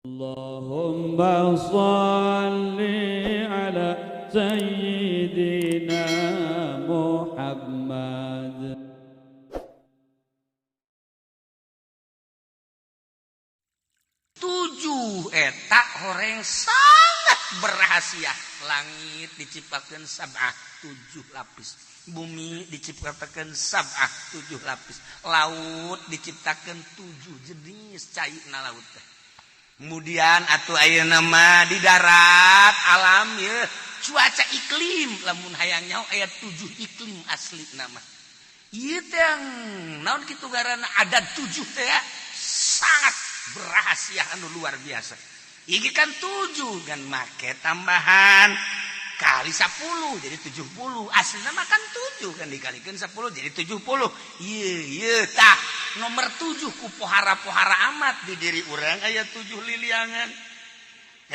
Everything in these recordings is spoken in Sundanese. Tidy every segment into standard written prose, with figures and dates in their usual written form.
Allahumma shalli ala sayyidina Muhammad. Tujuh eta horeng sangat berrahasia. Langit diciptakan sab'ah 7 lapis, bumi diciptakan sab'ah 7 lapis, laut diciptakan 7 jenis cairna laut teh. Kemudian atuh ayeuna mah di darat alam ye cuaca iklim, lamun hayang nyaho aya 7 iklim asli nama. Ieu teh naon kitu ngaranna ada 7 teh ya, sangat berrahasia anu luar biasa. Iki kan 7 kan make tambahan kali 10 jadi 70. Aslina mah kan 7 kan dikalikan 10 jadi 70. Ieu ieu tah nomor 7 ku pohara-pohara amat di diri urang aya 7 liliangan.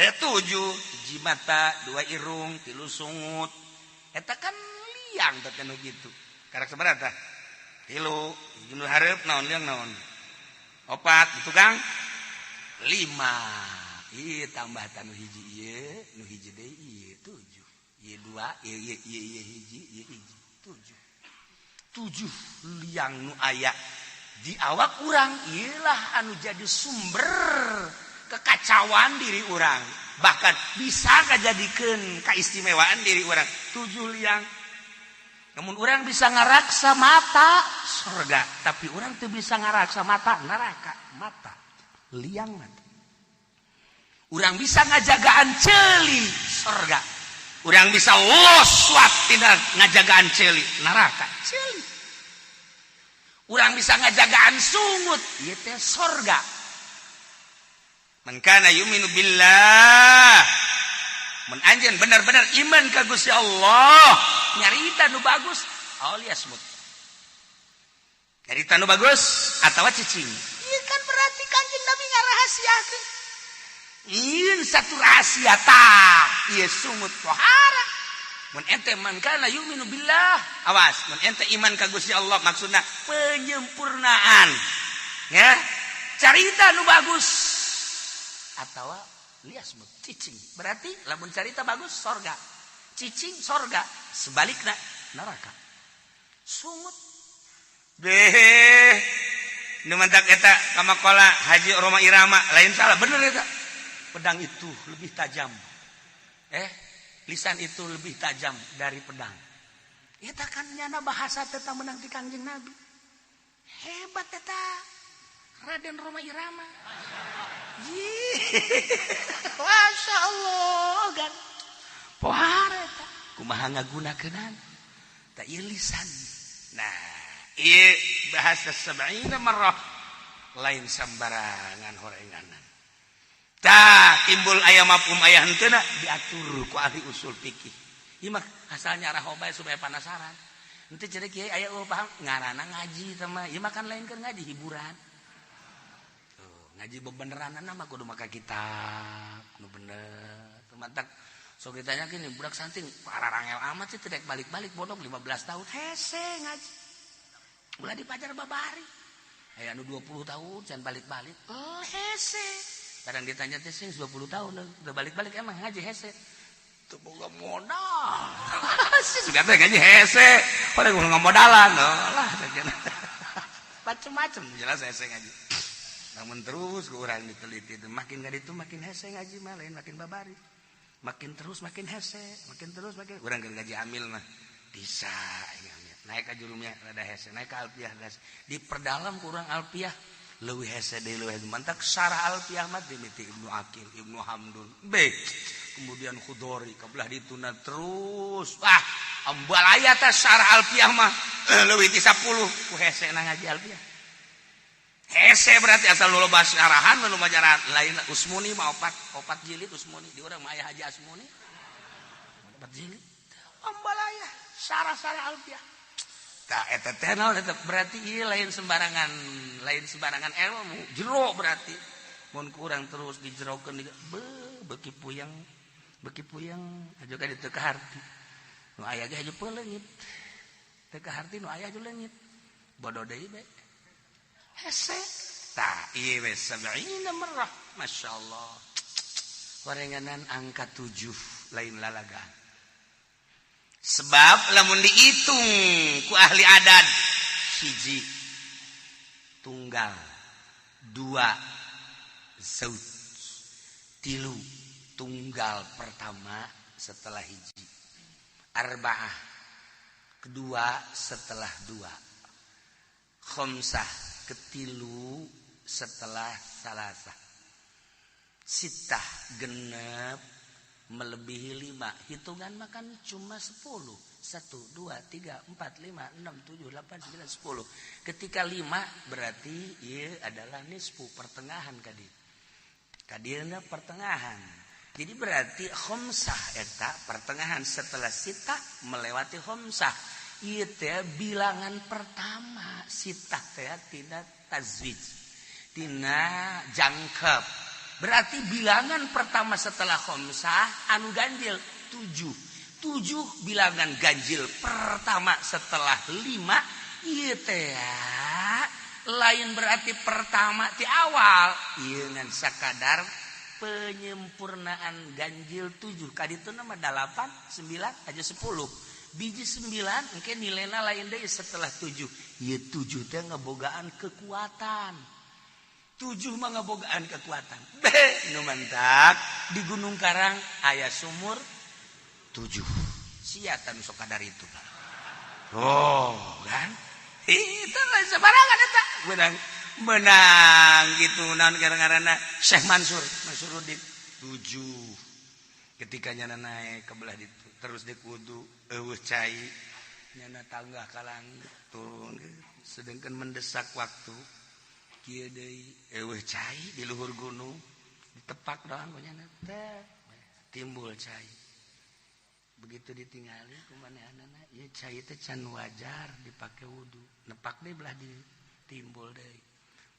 Aya 7, hiji mata, 2 irung, 3 sungut. Eta kan liang teh nu kitu. Karak sabaraha tah? 3, hiji nu hareup naon liang naon? 4 di tukang 5. Ieu tambah tanu hiji ieu, nu hiji deui ieu 7. Ieu 2, ieu ieu ieu ieu hiji, ieu hiji 7. 7 liang nu aya di awak urang ieulah anu jadi sumber kekacauan diri urang. Bahkan bisa kajadikeun kaistimewaan diri urang. 7 liang. Namun urang bisa ngaraksa mata surga, tapi urang teu bisa ngaraksa mata neraka, mata liang mata. Urang bisa ngajagaan ceuli surga. Urang bisa los suap tina ngajagaan ceuli neraka, ceuli. Urang bisa ngajagaan sungut ieu teh surga. Man kana yu'minu billah, mun anjeun bener-bener iman ka Gusti Allah, nyarita nu bagus aliasmut. Nyarita nu bagus atawa cicing. Ieu kan berarti Kanjeng Nabi ngarahasiakeun. Ieu satu rahasia tah, ieu sungut pohara. Mun ente man kana yu'minu billah, awas, mun ente iman ka Gusti Allah maksudna penyempurnaan. Ya, carita nu bagus atawa liasmut cicing. Berarti lamun carita bagus sorga, cicing sorga, sebalikna neraka. Sungut beh nu mantak eta kamakola Haji Roma Irama lain salah bener eta. Pedang itu lebih tajam. Lisan itu lebih tajam dari pedang. Eta kan nyana bahasa teta menang ti Kangjeng Nabi. Hebat eta Raden Roma Irama. Masya Allah kan. Pohara eta. Kumaha ngagunakeunana? Ta ieu lisan. Nah, ieu bahasa sab'ina marrah lain sambarangan horenganan. Tah timbul aya mafhum aya henteuna diatur ku ahli usul fikih. Ieu mah asal nyarah bae supaya penasaran. Henteu cenah kiai aya eueuh paham ngaranna ngaji teh mah. Ieu mah kan lain keur ngaji hiburan. Tuh, ngaji bebeneranna mah kudu make kitab nu bener. Teu mantak sok ditanya gini budak santing pararangel amat sih tidak balik-balik bodoh 15 tahun hese ngaji. Ulah dipajar babari. Aya anu 20 tahun can balik-balik. Oh hese. Kadang ditanya teh sing 20 tahun udah balik-balik emang ngaji hese. Teu boga modal. Sih sudah teh ngaji hese. Pada gua ngamodalan lah macem-macem jelas hese ngaji. Namun terus ku urang diteliti itu makin gak itu makin hese ngaji mah lain makin babari. Makin terus makin hese, makin terus makin urang keur ngaji amil mah bisa amil. Naik ka jurumnya rada hese, naik ka alfiah rada hese. Diperdalam ku urang alfiah leuwih hese deui leuwih hese. Mantak syarah alfiah mah dimiti Ibnu Akil, Ibnu Hamdun, B. Kemudian Khudori kabelah dituna terus. Wah, ambalaya teh syarah alfiah mah leuwih ti 10 ku hese na ngaji alfiah. Hese berarti asal nu loba syarahan nu majaran lain Usmuni mah opat jilid Usmuni di urang mah aya Haji Asmuni. 4 jilid. Ambalaya syarah-syarah alfiah. Tah eta teh naon eta berarti ieu lain sembarangan ilmu, jero berarti. Mun kurang terus dijerokeun beuki puyeng aja ka ditu ka harti. Nu aya ge hayu peuleungit. Teu ka harti nu aya hayu leungit. Bodoh deui bae. Hese. Tah ieu we sab'ina marrah. Masya Allah. Warenganan angka 7 lain lalaga. Sebab lamun dihitung ku ahli adat hiji tunggal, 2 zauj, 3 tunggal pertama setelah hiji, arba'ah kedua setelah 2, khamsah ketilu setelah salasah, sitah genep melebihi 5. Hitungan makan cuma 10. 1, 2, 3, 4, 5, 6, 7, 8, 9, 10. Ketika 5 berarti ia adalah nisfu, pertengahan kadir. Kadirnya pertengahan. Jadi berarti khamsah eta pertengahan setelah sitah melewati khamsah. Ieu teh bilangan pertama sitah teh tina tazwij, tina jangkep. Berarti bilangan pertama setelah khamsah anu ganjil 7. 7 bilangan ganjil pertama setelah 5 ieu teh lain berarti pertama ti awal, ieu ngan sakadar penyempurnaan ganjil 7. Kaditu nama 8, 9 aja 10. Biji 9 engke nilaina lain deui setelah 7. Ieu 7 teh ngebogaan kekuatan. 7 mah ngebogaan kekuatan. Be, nu mantak di Gunung Karang aya sumur 7. Sia tah nu sok kadar itu. Oh, kan? Itu lain sembarangan eta. Menang menang gitu naon gara-garana Syekh Mansur, Mansuruddin 7. Ketika nyana naik ke belah ditu terus dikudu eueuh cai nyana tangga ka langit turun sedangkan mendesak waktu kieu deui eueuh cai di luhur gunung ditepak doang ku nyana teh timbul cai. Begitu ditingali ku manehanana ieu cai teh can wajar dipake wudu, nepak deui belah di timbul deui.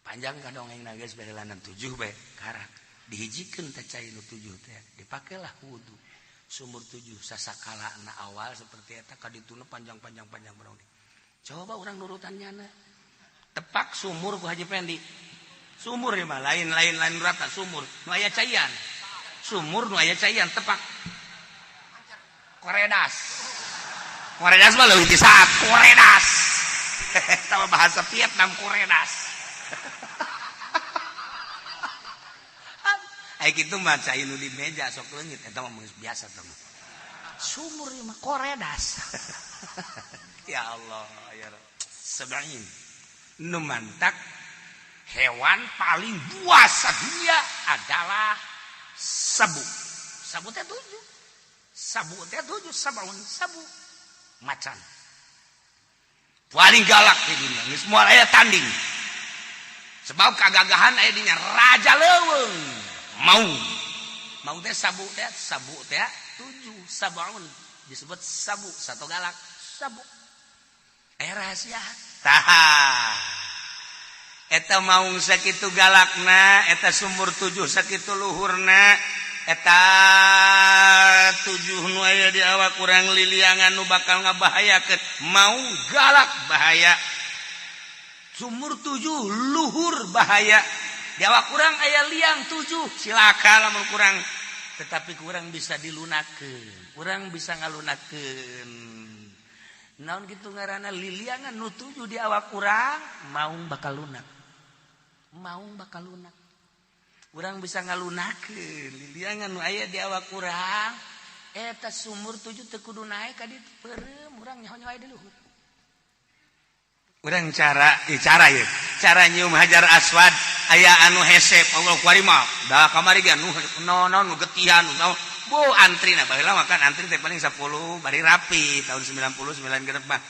Panjang ka dongeng geus behelanan 7 bae karak dihijikeun teh cai nu 7 teh dipakelah wudu. Sumur 7 sasakala na awal seperti eta kadituna panjang-panjang panjang berong. Coba urang nurutan nyana. Tepak sumur ku Haji Pendi. Sumur ieu mah lain lain lain rata sumur nu aya caian. Sumur nu aya caian tepak. Koredas. Koredas mah leuwih ti saat koredas. Eta mah bahasa Vietnam koredas. Ai kitu mah cai nu di meja sok leungit eta mah geus biasa teh mah. Sumur ieu mah koredas. Ya Allah ya Rabb. Sebain nu mantak hewan paling buas sadunia adalah sabu. Sabu teh 7. Sabu teh 7, sabaun sabu. Macan. Paling galak di dunia, geus moal aya tanding. Sebab kagagahan aya dinya raja leuweung. Mau. Mau teh sabu teh 7, sabaun disebut sabu, satu galak, sabu. Rahasia. Tah. Eta maung sakitu galakna, eta sumur 7 sakitu luhurna, eta 7 nu aya di awak urang liliangan nu bakal ngabahayakeun, maung galak bahaya. Sumur 7 luhur bahaya. Di awak kurang aya liang 7, silaka lamun kurang. Tetapi kurang bisa dilunakeun, kurang bisa ngalunakeun. Naon gitu ngaranna liliangan nu 7 di awak urang, maung bakal lunak. Maung bakal lunak. Urang bisa ngalunakeun liliangan nu aya di awak urang, eta sumur 7 teu kudu naek ka ditu peureum urang nyaho-nyaho aya di luhur. Urang cara ieu, cara nyium hajar aswad aya anu hese Allah kuari mah da kamari ge nu naon nu getihan nu bu antri nah baheula mah kan antri teh paling 10 bari rapi tahun 99 genep mah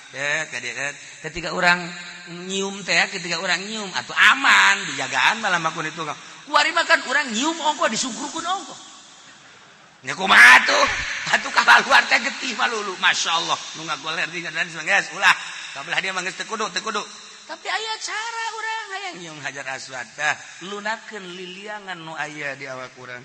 ketika orang nyium teh ketika orang nyium atuh aman dijagaan malah makun itu kuari mah kan urang nyium ongko disungkurkeun ongko nya kumaha atuh atuh kaluar teh getih malulu masyaallah nu ngagoler di dan geus ulah kabelah dia mah geus teu kudu tapi aya cara urang hayang nyium hajar aswad tah lunakeun liliangan nu aya di awak urang.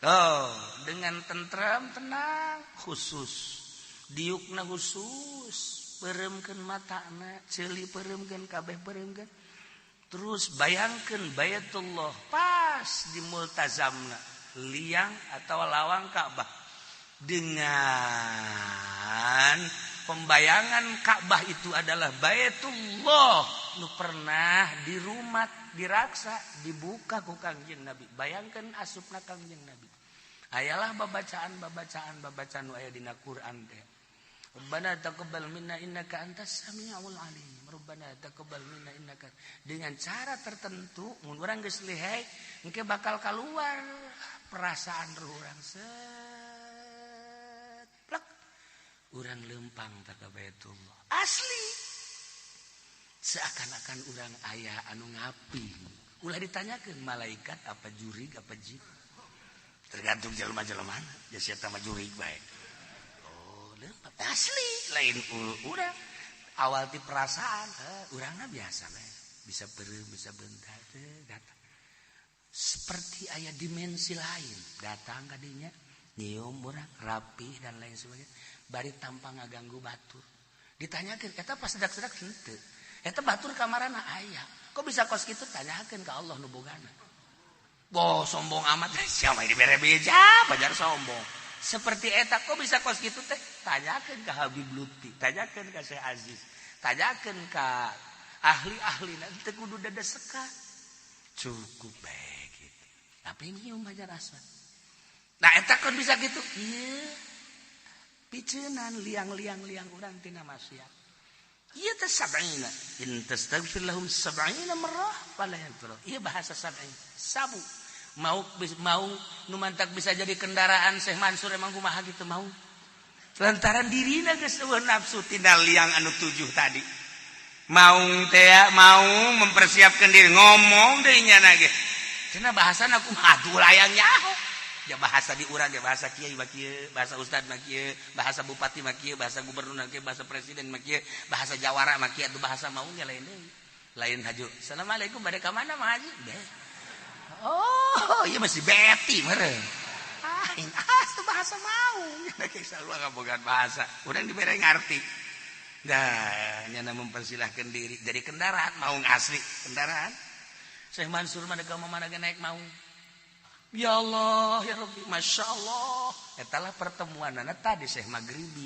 Oh, dengan tentram tenang khusus diukna khusus pereumkeun matana ceuli pereumkeun kabeh pereumkeun Terus bayangkan Baitullah pas di multazamna, liang atau lawang Ka'bah, dengan pembayangan Ka'bah itu adalah Baitullah nu pernah di rumah diraksa dibuka ku Kangjeng Nabi. Bayangkan asupna Kangjeng Nabi, ayalah babacaan babacaan babacaan nu aya dina Quran teh. Rabbana taqabbal minna innaka antas samiul alim. Rabbana taqabbal minna innaka, dengan cara tertentu mun urang geus lihai engke bakal keluar perasaan ruh urang, set plek urang lempang ta ka Baitullah asli, seakan-akan urang aya anu ngapi. Ulah ditanyakeun malaikat apa jurig apa jin, tergantung jelema-jelema ya, sia mah jurig bae. Oh, lempang asli lain urang awal ti perasaan urangna biasa bae, bisa beureum, bisa bentar teh datang seperti aya dimensi lain datang kadinya, nyium urang rapi dan lain sebagainya, bari tanpa ngaganggu batur. Ditanyakeun eta pas sedak-sedak henteu, eta batur kamarana aya, kok bisa kos kitu? Tanyakeun ka Allah nu bogana. Boh, sombong amat siapa dibere beja pajar sombong seperti eta, kok bisa kos kitu teh? Tanyakeun ka Habib Lutfi, tanyakeun ka Syekh Aziz, tanyakeun ka ahli-ahli, teu kudu dadeseka, cukup bae gitu. Tapi nyium Hajar Aswad, nah eta kan bisa gitu ieu piceunan liang-liang liang urang tina maksiat. Ieu teh sab'ina, in tastaghfir lahum sab'ina marrah fala yaghfir. Ieu bahasa sab'in sabu mau mau nu mantak bisa jadi kendaraan Syekh Mansur emang kumaha gitu, mau lantaran dirina geus eueuh nafsu tina liang anu tujuh tadi. Mau teh mau mempersiapkan diri ngomong deui nya ge cenah bahasana kumaha tuh layang nyaho ya, bahasa di urang ya, bahasa kiai mah kieu, bahasa ustad mah kieu, bahasa bupati mah kieu, bahasa gubernur mah kieu, bahasa presiden mah kieu, bahasa jawara mah kieu. Atuh bahasa maungnya lain deui, lain haju. Assalamualaikum, bade ka mana, Mang Haji? Beh. Oh, iya masih beti meureun. Ah, ah itu bahasa mau. Nya selalu ngabogaan bahasa. Urang dibere ngarti. Nah, nyana mempersilahkan diri jadi kendaraan mau asli kendaraan. Syekh Mansur mah ka mana ge naik mau. Ya Allah, ya Rabbi, Masya Allah. Etalah pertemuan tadi Syekh Maghribi.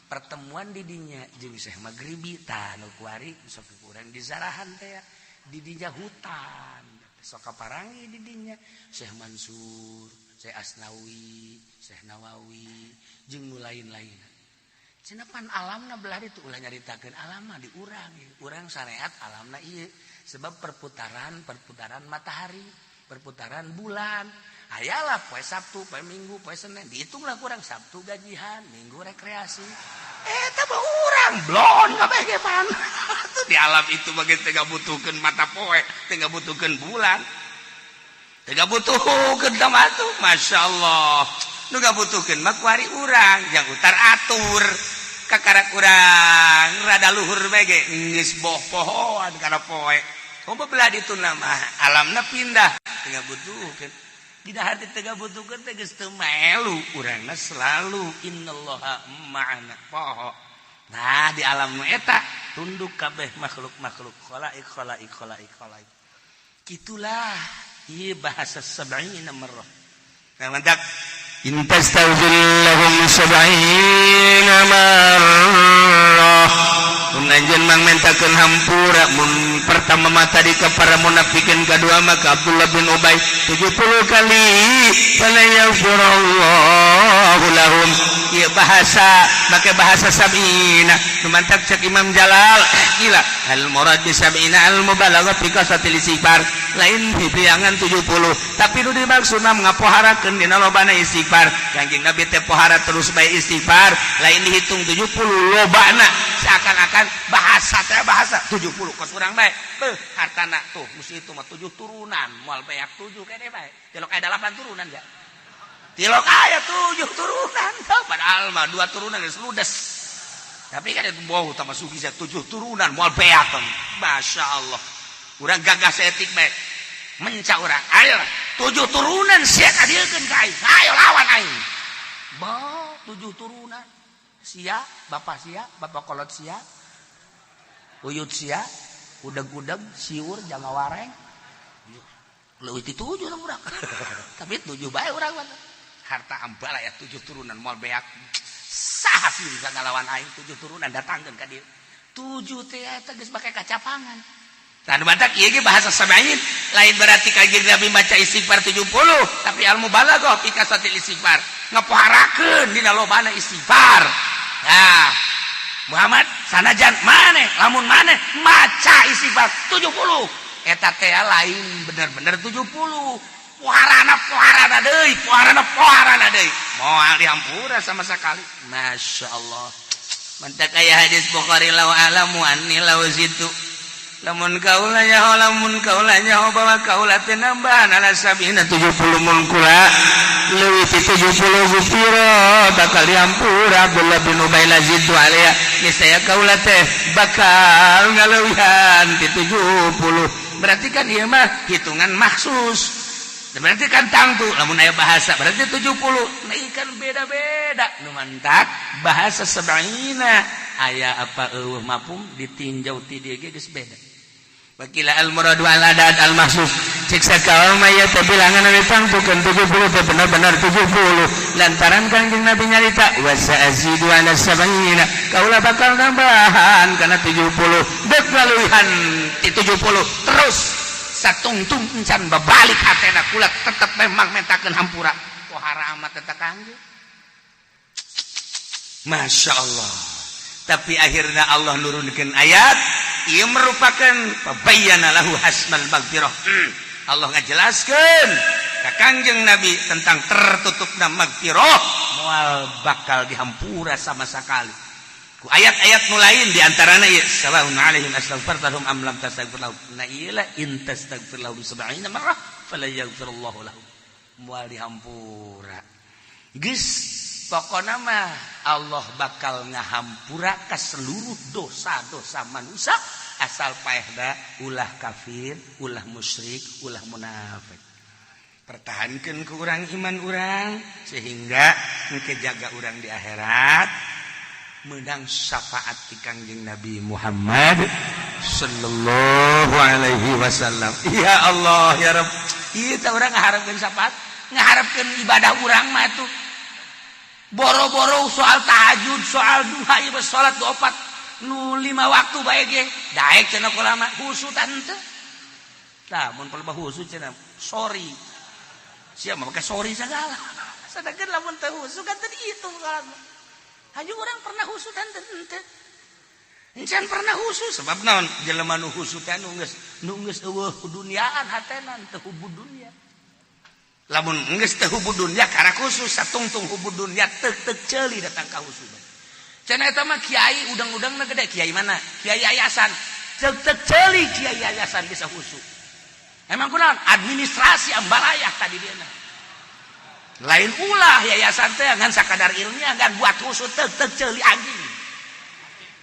Pertemuan didinya jeung Syekh Maghribi tah nu kuari sok kurang di zarahan teh ya. Didinya hutan. Sok kaparangi didinya Syekh Mansur, Syekh Asnawi, Syekh Nawawi jeung nu lain-lain. Cenah pan alamna belah ditu, ulah nyaritakeun alamna di urang. Urang syariat alamna ieu sebab perputaran perputaran matahari, perputaran bulan. Ayalah poe Sabtu, poe Minggu, poe Senin, dihitunglah kurang Sabtu gajian, Minggu rekreasi. Eta mah urang blon kabeh ge pan. Di alam itu bagi teu ngabutuhkeun mata poe, teu ngabutuhkeun bulan. Teu ngabutuhkeun tama tuh, Masya Allah. Nu ngabutuhkeun mah kuari urang yang utar atur. Kakarak urang rada luhur bae ge geus boh pohoan kana poe. Kumaha belah ditu nama alamna pindah, teu ngabutuhkeun. Dina hati teu ngabutuhkeun teh geus teu melu, urangna selalu innallaha ma'ana poho. Nah, di alam nu eta tunduk kabeh makhluk-makhluk, khalaik khalaik khalaik khalaik. Gitulah ieu bahasa sab'ina marrah. Nah, mantap. In tastaghfir lahum sab'ina marrah. Mun anjeun mang mentakeun hampura mun pertama mah tadi ka para munafikin, kadua mah ka Abdullah bin Ubay 70 kali, fala yaghfirullahu lahum. Ieu bahasa make bahasa sab'ina nu mantak cek Imam Jalal gila, al murad bi sab'ina al mubalaghah fi kasratil istighfar, lain hitungan 70, tapi nu dimaksudna ngapoharakeun dina lobana istighfar. Kanjeng Nabi teh pohara terus bae istighfar, lain dihitung 70 lobana, seakan-akan bahasa teh bahasa 70 kos urang bae. Beuh, hartana tuh mesti itu mah 7 turunan moal beak 7 kene bae, tilok aya 8 turunan ya, tilok aya 7 turunan, padahal mah 2 turunan geus ludes, tapi kan itu bau tambah sugi 7 turunan moal beak. Masya Allah, urang gagah seetik bae menca urang, ayo 7 turunan sia kadieukeun ka aing, ayo lawan aing. Bah, 7 turunan sia, bapak sia, bapak kolot sia, uyut sia, Udag-udag siur jama wareng. Leuwih ti 7 lah urang. Tapi 7 bae urang mah. Harta ambala ya 7 turunan moal beak. Saha sih bisa ngalawan aing 7 turunan datangkeun ka dieu. 7 teh eta geus make kacapangan. Tah nu batak ieu ge bahasa sab'in, lain berarti Kanjeng Nabi maca istighfar 70, tapi al mubalaghah fi kasratil istighfar. Ngapoharakeun dina lobana istighfar. Nah, Muhammad sanajan maneh lamun maneh maca istighfar 70, eta teh lain bener-bener 70. Poharana poharana deui, poharana poharana deui. Moal dihampura sama sekali. Masya Allah. Mantak aya hadis Bukhari law alamu anni law zitu. Lamun kaula nyaho lamun kaula nyaho bahwa kaula teh nambahan ala sabina 70 mun kula leuwih ti 70 gufira bakal dihampura Abdullah bin Ubay lazidu alaiha niscaya kaula teh bakal ngaleuwihan ti 70. Berarti kan ieu mah hitungan maksus. Berarti kan tangtu lamun aya bahasa berarti 70. Nah kan beda-beda nu mantak bahasa sab'ina aya apa eueuh mafhum ditinjau ti dieu ge geus beda. Bakila al muradu al adad al mahsus cek sakaul mah ieu teh bilangan anu ditangtukeun 70 teh bener-bener 70 lantaran Kanjeng Nabi nyarita wa sa'azidu ala sab'ina kaula bakal nambahan kana 70 dek ngaleuwihan ti 70 terus satungtung encan babalik hatena kula tetep memang mentakeun hampura pohara amat eta Kangjeng. Masya Allah. Tapi akhirnya Allah nurunkan ayat ia merupakan pabayyana lahu hasmal magfirah. Allah ngajelaskeun ka Kangjeng Nabi tentang tertutupna magfirah moal bakal dihampura sama sekali. Ku ayat-ayat nu lain di antarana ieu sawaun alaihim astaghfarta lahum am lam tastaghfir lahum. Nah ieu lah in tastaghfir lahum sab'ina marrah fala yaghfirullahu lahum. Moal dihampura. Geus pokokna mah Allah bakal ngahampura ka seluruh dosa-dosa manusia asal paehna ulah kafir, ulah musyrik, ulah munafik. Pertahankan ke urang iman urang sehingga engke jaga urang di akhirat menang syafaat ti Kangjeng Nabi Muhammad sallallahu alaihi wasallam. Ya Allah ya Rabb. Ieu teh urang ngaharapkeun syafaat, ngaharapkeun ibadah urang mah tuh. Boro-boro soal tahajud, soal duha, ieu salat opat nu 5 waktu bae ge. Daek cenah kulama khusu tante. Tah mun pelebah khusu cenah sorry. Sia mah make sorry segala. Sedangkan lamun teu khusu kan teu dihitung salat. Hayu urang pernah khusu tante henteu. Encan pernah khusu sebab naon jelema nu khusu teh nu geus eueuh duniaan hatena teu hubud dunya. Lamun geus teu hubud dunya karena khusus satungtung hubud dunya tek tek ceuli datang ka khusu. Cenah eta mah kiai udang-udangna gede kiai mana? Kiai yayasan. Tek tek ceuli kiai yayasan bisa khusu. Emang kunaon? Administrasi ambalayah tadi dia. Lain ulah yayasan teh ngan sakadar ilmiah ngan buat khusu tek tek ceuli anjing.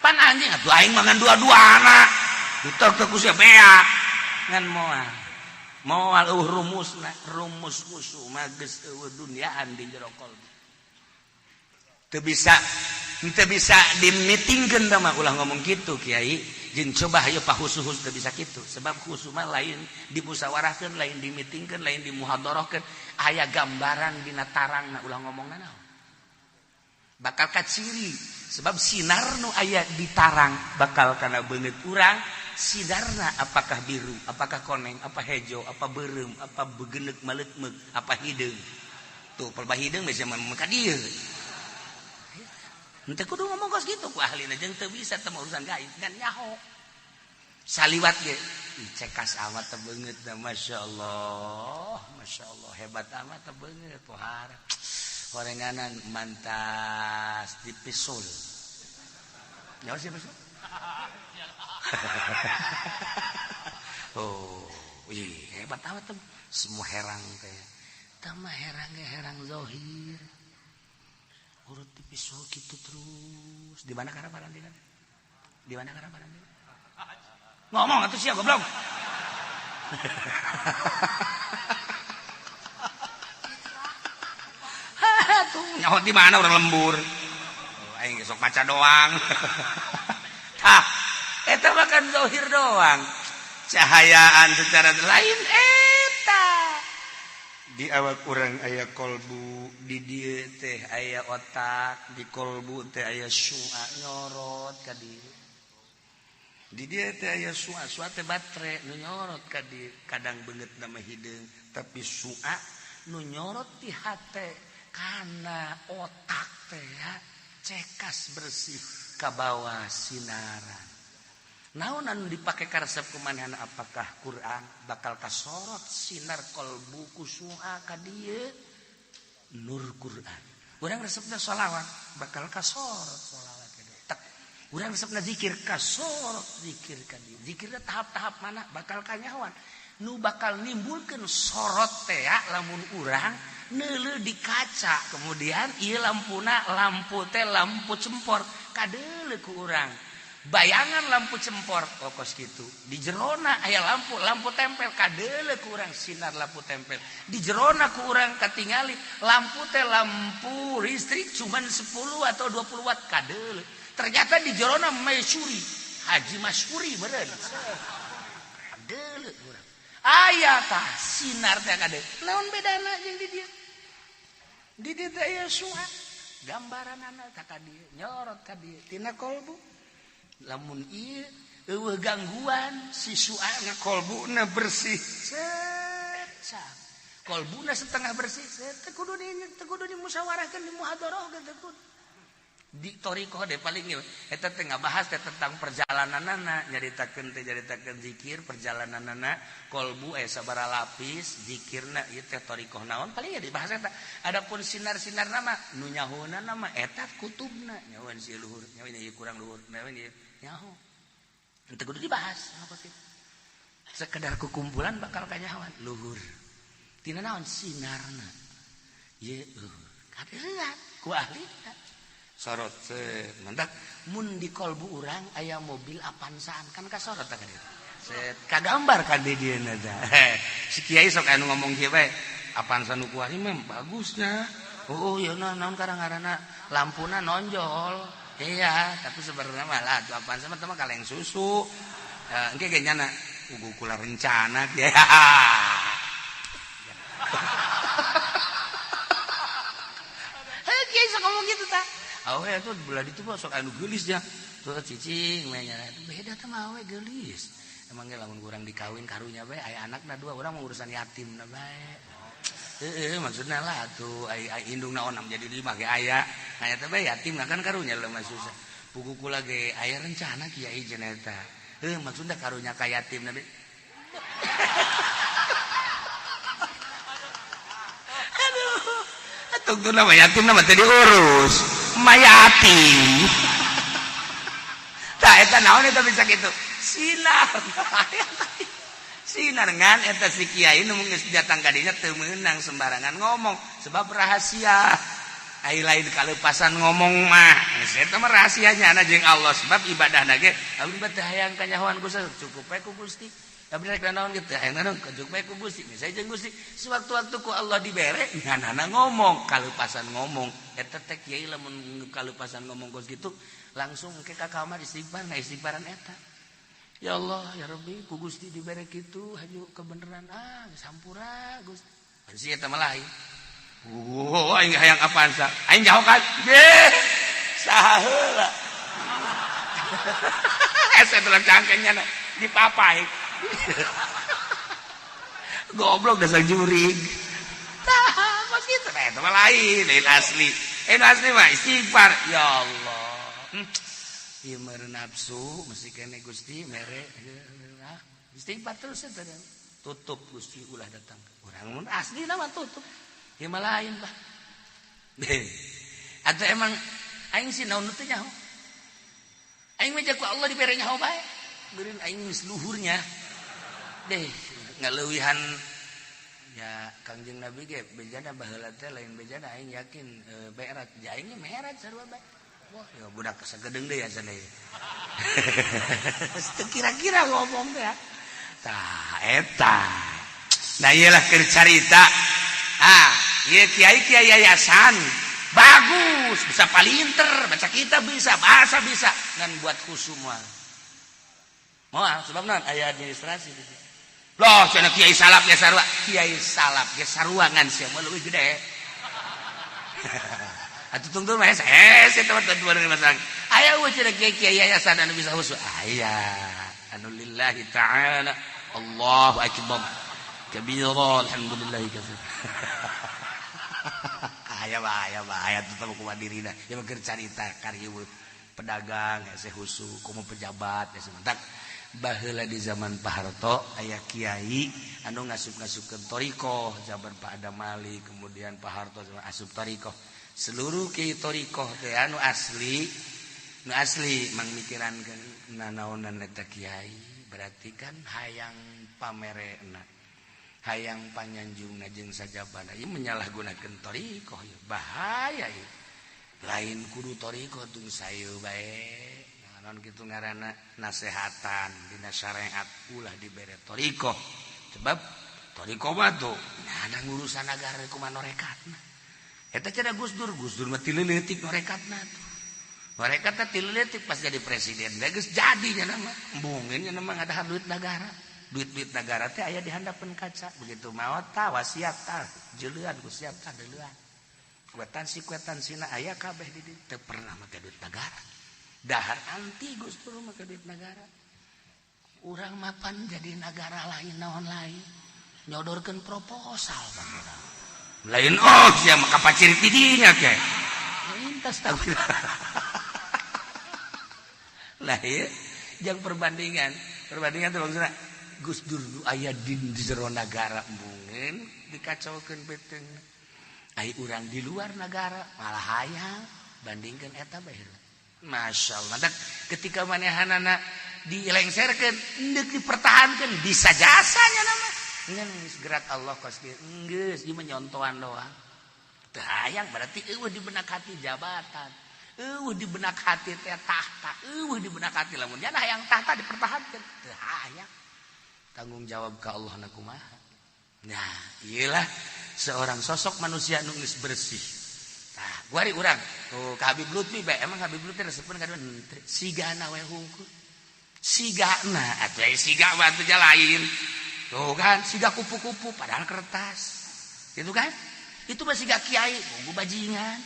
Pan anjing atuh aing mah ngan dua-dua anak. Tek tek khusu beak. Ngan moal. Moal eueuh rumusna, rumus khusu mah geus eueuh duniaan di jero kolbu. Teu bisa dimitingkeun tah mah ulah ngomong kitu kiai. Jeung coba hayu pahusu-husu teu bisa kitu. Sebab khusu mah lain dimusyawarahkeun, lain dimitingkeun, lain dimuhadharahkeun. Aya gambaran dina tarangna ulah ngomong naon. Bakal kaciri sebab sinar nu aya di tarang bakal kana beungeut urang. Sinarna apakah biru, apakah koneng, apa hejo, apa beureum, apa begeneuk maleukmeuk, apa hideung. Tuh pelbah hideung bisa mah ka dieu. Henteu kudu ngomong kos kitu ku ahlina jeung teu bisa teu urusan gaib kan nyaho. Saliwat ge cekas amat teu beungeut da masyaallah, masyaallah hebat amat teu beungeut pohara. Horenganan mantas di pisul. Nyawa siapa sih? Oh, ih, hebat amat tuh. Semua herang teh. Tama herang ge herang zohir. Urut di pisau gitu terus. Di mana karaparan di mana? Di mana karaparan? Ngomong atuh sia goblok. Tuh nyaho di mana orang lembur. Oh, aing sok maca doang. Tah, eta mah kan dohir doang, cahayaan secara lain eta. Di awak urang aya kolbu, di dieu teh aya otak, di kolbu teh aya sua nyorot ka dieu. Di dieu teh aya sua, sua teh batre nu nyorot ka dieu. Kadang beungeut nama hideung, tapi sua nu nyorot ti hate kana otak teh ya cekas bersih ka bawah sinaran. Naon anu dipake karesep kumanehna? Apakah Quran? Bakal kasorot sinar kolbu ku sua ka dieu, nur Quran. Urang resepna sholawat, bakal kasorot sholawat ka dieu. Tek. Urang resepna zikir, kasorot zikir ka dieu. Zikirna tahap-tahap mana bakal kanyahoan. Nu bakal nimbulkeun sorot teh ya, lamun urang neuleuh di kaca, kemudian ieu lampuna, lampu teh lampu cempor, kadeuleu ku urang bayangan lampu cempor kokos gitu. Di jerona aya lampu, lampu tempel, kadeuleu ku urang sinar lampu tempel. Di jerona ku urang katingali lampu teh lampu listrik cuman 10 atau 20 watt, kadeuleu. Ternyata di jerona Masyuri, Haji Masyuri meureun, kadeuleu urang aya tah sinar teh kade. Naon bedana jeung di dieu? Di dieu teh aya sua gambaranana tah ka dieu, nyorot ka dieu tina kolbu. Lamun ieu eueuh gangguan si suana, kolbuna bersih, set cap. Kolbuna setengah bersih, set, teu kudu di teu kudu dimusyawarahkeun, dimuhadharahkeun, teu kudu. Di thoriqoh deh paling ieu eta teh ngabahas teh tentang perjalananana, nyaritakeun teh, nyaritakeun zikir perjalananana, kolbu aya sabaraha lapis, zikirna ieu teh thoriqoh naon paling ya dibahas eta. Adapun sinar-sinar nama nu nyahona nama eta kutubna nyahoan si luhur, nyahoan ieu kurang luhur, nyahoan ieu nyaho. Henteu kudu dibahas apa kitu. Sekedar kukumpulan bakal kanyahoan luhur. Tina naon sinarna? Ye luhur. Kadeuleuan ku ahli sorot set. Mantak mun di kolbu urang aya mobil Avanzaan kan kasorot tah ka dieu. Set kagambar ka di dieu tah. Si kiai sok anu ngomong kieu bae, Avanza nu kuari mah bagusnya. Oh iya, naon karang ngaranna lampuna nonjol. Iya, tapi sebenarnya malah tuh Avanza mah mah kaleng susu. Engke ge nyana ugu kula rencana kiai. Heh, kiai sok ngomong gitu tah. Awe tuh belah ditu mah sok anu geulis nya. Tuh cicing we nya. Beda teh mah awe geulis. Emang ge lamun urang dikawin karunya bae aya anakna dua, urang mah urusan yatim na bae. Heeh, maksudna lah tuh ai ai indungna onam jadi lima ge aya. Nah eta bae yatim kan karunya lemah susah. Pugu kula ge aya rencana kiai cenah eta. Heuh, maksudna karunya ka yatim na. Aduh. Tungtuna mah yatim mah teu diurus. Mayatim. Tah eta naon eta bisa kitu? Sinar. Sinar ngan eta si kiai nu geus datang ka dinya teu meunang sembarangan ngomong sebab rahasia. Ai lain kalepasan ngomong mah. Geus eta mah rahasianya na jeung Allah sebab ibadahna ge abdi mah teu hayang kanyahoan ku cukup bae ku Gusti. Abdi rek naon ge teu hayang naon cukup bae ku Gusti. Geus jeung Gusti sewaktu-waktu ku Allah dibere nganana ngomong kalepasan ngomong. Eta teh kiai lamun kalepasan ngomong kos kitu langsung ke ka kamar istighfar, nah istighfaran eta. Ya Allah, ya Rabbi, ku Gusti dibere kitu haju kebenaran, ah geus hampura Gusti. Si eta mah lain. Oh, aing hayang Avanza. Aing jauh kan. Deh. Saha heula. Ese tulang cangkengnya na dipapai. Goblok dasar jurig. Tah, kos kitu teh eta mah lain, lain asli. Asli mah istighfar. Ya Allah. Ieu meureun nafsu mesti kene Gusti mere. Istighfar terus eta. Tutup Gusti ulah datang. Urang mun asli mah tutup. Ieu mah lain bah. Atau emang aing sih naon teh nyaho. Aing mah ku Allah dibere nyaho bae. Beureun aing geus luhurnya. Deh, ngaleuwihan ya Kangjeng Nabi ge bejana baheula teh lain bejana aing yakin berat. Ja aing ge merat sarua bae. Wah, ya budak sagedeung deui asa deui. Teu kira-kira ngomong teh. Tah eta. Nah ieu lah keur carita. Ah, ieu kiai-kiai yayasan bagus, bisa palinter, baca kitab bisa, bahasa bisa, ngan buat khusyuk moal. Moal, sebab naon? Aya administrasi di dieu. Loh, cenah kiai salaf ge sarua. Kiai salaf ge sarua, ngan sia mah leuwih gede. Atuh tungtung mah hese eta mah tuan masalah. Aya eueuh cenah kiai-kiai yayasan anu bisa khusyuk? Aya. Anu lillahi ta'ala. Allahu akbar. Kabira, alhamdulillah katsir. Aya bae, aya bae atuh teh kumaha dirina. Ya mah keur carita kariweuh pedagang hese khusyuk, komo pejabat hese mantak. Baheula di zaman Pak Harto aya kiai anu ngasup-ngasupkeun thoriqoh, zaman Pak Adam Malik, kemudian Pak Harto asup thoriqoh. Seluruh kiai thoriqoh teh anu asli, nu asli mangmikirankeun nanaonan eta kiai, berarti kan hayang pamerena, hayang panyanjungna jeung sajabana. Ieu menyalahgunakeun thoriqoh, ieu bahaya ieu. Lain kudu thoriqoh tung saeu bae. Naon kitu ngaranna nasehatan dina syariat ulah dibere thoriqoh. Sebab thoriqoh mah tuh nah ada ngurusan negara kumaha norekatna. Eta cenah Gus Dur, Gus Dur mah ti leutik norekatna tuh. Norekatna ti leutik pas jadi presiden geus jadi nya mah. Embungeun nya mah ngadahar duit negara. Duit-duit negara teh aya di handapeun kaca. Begitu maot tah wasiat tah jeulean ku siap tah deuleuan. Kwetansi kwetansina aya kabeh di dieu, teu pernah make duit negara. Dahar anti Gus Dur make duit negara. Urang mapan jadi negara lain naon lain nyodorkeun proposal bang urang. Lain, oh sia mah kapaciri ti dinya ke. Lintas tahu. Lah ieu jang perbandingan. Perbandingan teh maksudna Gus Dur nu aya di jero nagara embungeun dikacaukeun beuteung. Ai urang di luar negara malah hayang bandingkeun eta bae. Masya Allah. Mantak ketika manehanana dilengserkeun, hendeuk dipertahankeun bisa jasanya nama. Ngan geus gerak Allah kos kieu. Geus ieu mah nyontohan doang. Teu hayang berarti eueuh di benak hati jabatan. Eueuh di benak hati teh tahta. Eueuh di benak hati lamun nya hayang tahta dipertahankeun. Teu hayang. Tanggung jawab ka Allah na kumaha. Nah, iyalah seorang sosok manusia nu geus bersih. Nah, guari urang tuh ka Habib Lutfi bae, emang Habib Lutfi resepeun ka henteu, sigana we hungkul. Sigana atuh siga mah atuh lain. Tuh kan, siga kupu-kupu padahal kertas. Gitu kan? Itu mah siga kiai, tunggu bajingan.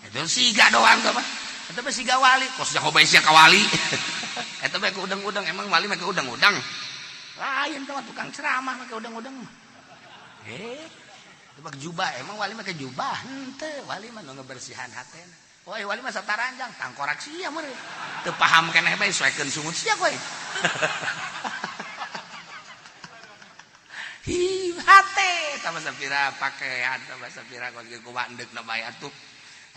Itu siga doang tuh mah. Itu mah siga wali, kos jago bae sia ka wali. Eta mah ke udang-udang, emang wali mah ke udang-udang. Lain tuh tukang ceramah make udang-udang mah. Eh, itu mah jubah, emang wali make jubah? Henteu, wali mah nu ngebersihan hatena. Oh, wali mah sataranjang, tangkorak sia meureun. Teu paham keneh bae suekeun sungut sia kowe. Hi, hate tambah sapira pakaian, tambah sapira kos kieu kumaha endeukna bae atuh.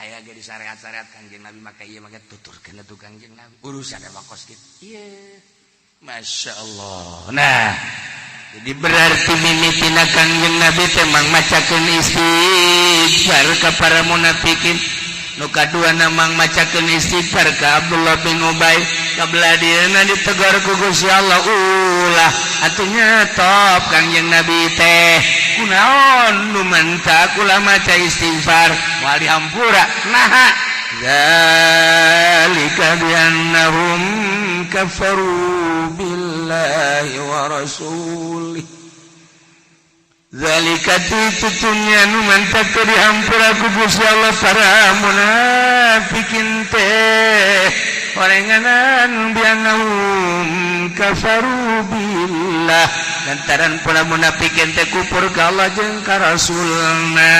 Aya ge di syariat-syariat Kangjeng Nabi make ieu make tuturkeun atuh Kangjeng Nabi. Urusan mah kos kitu. Ieu. Masya Allah. Nah, jadi berarti mimitina Kangjeng Nabi teh mang macakeun istighfar ka para munafikin. Nu kaduana mang macakeun istighfar ka Abdullah bin Ubay. Kabelah dieuna ditegur ku Gusti Allah, ulah atuh nyetop Kangjeng Nabi teh. Kunaon nu menta ulah maca istighfar moal dihampura. Naha? Zalika bi annahum kafaru billahi wa rasulih. Zalika tutunya nu mantak teu dihampura ku Gusti Allah para munafikin teh orenganan biannahum kafaru billah, lantaran para munafikin teh kufur ka Allah jeung ka Rasulna.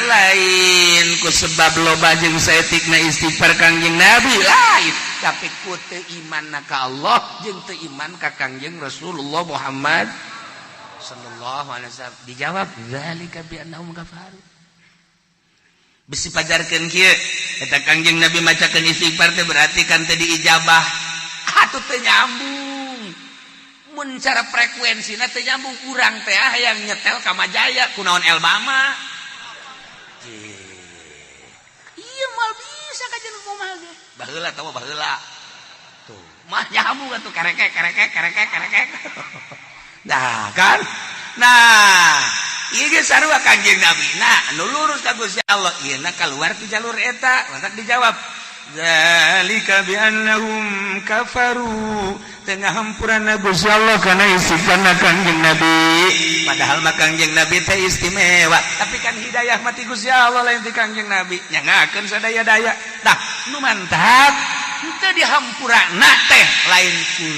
Lain ku sebab loba jeung saeutikna istighfar Kangjeng Nabi, lain, tapi ku teu iman ka Allah jeung teu iman ka Kangjeng Rasulullah Muhammad sallallahu alaihi wasallam. Dijawab zalika bi annahum kafaru. Bisi pajarkeun kieu eta Kangjeng Nabi macakeun istighfar teh berarti kan teu diijabah. Atuh teu nyambung mun cara frekuensina teu nyambung. Urang teh hayang nyetel ka Majaya, kunaon Elbama? Iya, mal bisa kajian kumaha ge baheula tahu baheula tuh mah nyambung atuh, karekek karekek karekek karekek. Nah kan, nah ieu ge sarua Kangjeng Nabi. Nah, anu lurus ka Gusti Allah ieu na keluar ti jalur eta, mantak dijawab. Zalika bi annahum kafaru, tengah hampuran Gusti Allah kana istighfarna Kangjeng Nabi. Padahal mah Kangjeng Nabi teh istimewa, tapi kan hidayah mati Gusti Allah lain ti Kangjeng Nabi, nyangakeun sadaya-daya. Tah, nu mantap henteu dihampurana teh lain ku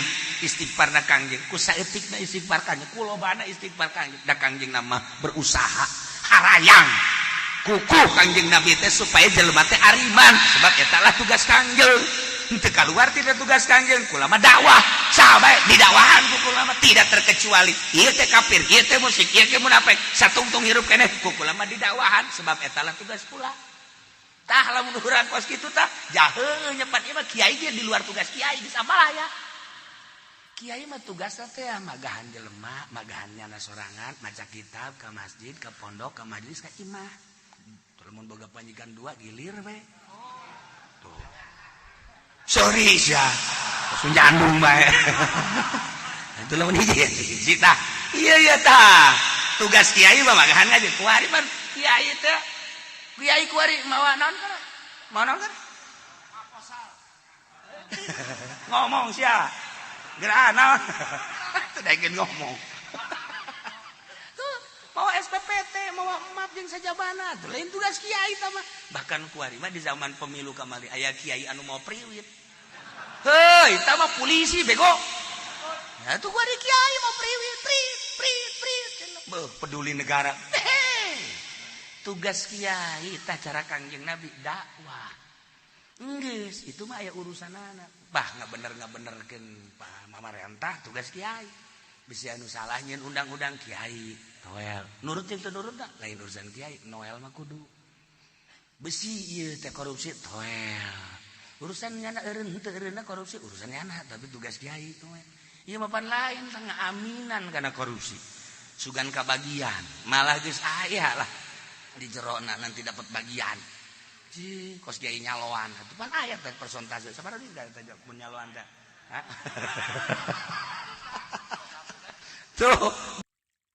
istighfarna Kangjeng, ku saeutikna istighfar Kangjeng, ku lobana istighfar Kangjeng. Da Kangjeng nama berusaha harayang kuku Kangjeng Nabi teh supaya jelema teh ariman, sebab eta lah tugas Kangjeng. Henteu keluar tidak tugas Kangjeng, kulama dakwah sahabat didakwahan ku kulama, tidak terkecuali ieu teh kafir, ieu teh musyrik, ieu teh munafik, satungtung hirup keneh ku kulama didakwahan, sebab eta lah tugas kula. Tah, lamun urang kos kitu tah jahe nyepat ieu mah kiai ge di luar tugas kiai geus amalaya. Kiai mah tugasna teh magahan jelema, magahan nyana sorangan, maca kitab, ka masjid, ka pondok, ka majelis, ka imah. Lamun boga panjikan dua gilir we. Tuh. Sorry sia. Langsung jandung bae. Itu lamun hiji hiji tah. Iya iya tah. Tugas kiai mah magahan ngaji. Kuari mah kiai teh, kiai kuari mawa naon kana? Mawa naon kana? Ngomong sia. Gerak naon? Teu daekeun ngomong. Tuh, mawa SPPT, mawa map jeung sajabana. Tuh lain tugas kiai tah mah. Bahkan kuari mah di zaman pemilu kamari aya kiai anu mau priwit. Heuy, eta mah polisi bego. Ya tuh kuari kiai mau priwit, prit prit prit. Beuh, peduli negara. Hehe. Tugas kiai tah cara Kangjeng Nabi dakwah. Enggeus, itu mah aya urusan anak. Bah, nggak bener nggak benerkeun Pak pamarentah tugas kiai. Bisi anu salah nyeun undang-undang kiai. Noel, nurut jeung teu nurut dah, lain urusan kiai. Noel mah kudu. Besi ieu teh korupsi toel. Urusan nyana eureun henteu eureunna korupsi urusan nyana, tapi tugas kiai toel. Ieu mah pan lain tengah aminan kana korupsi. Sugan kabagian, malah geus aya lah di jerona nanti dapat bagian. Ji, kos kiai nyaloan. Atuh pan aya teh persentase. Sabaraha duit teh mun nyaloan teh? Hah? Tuh.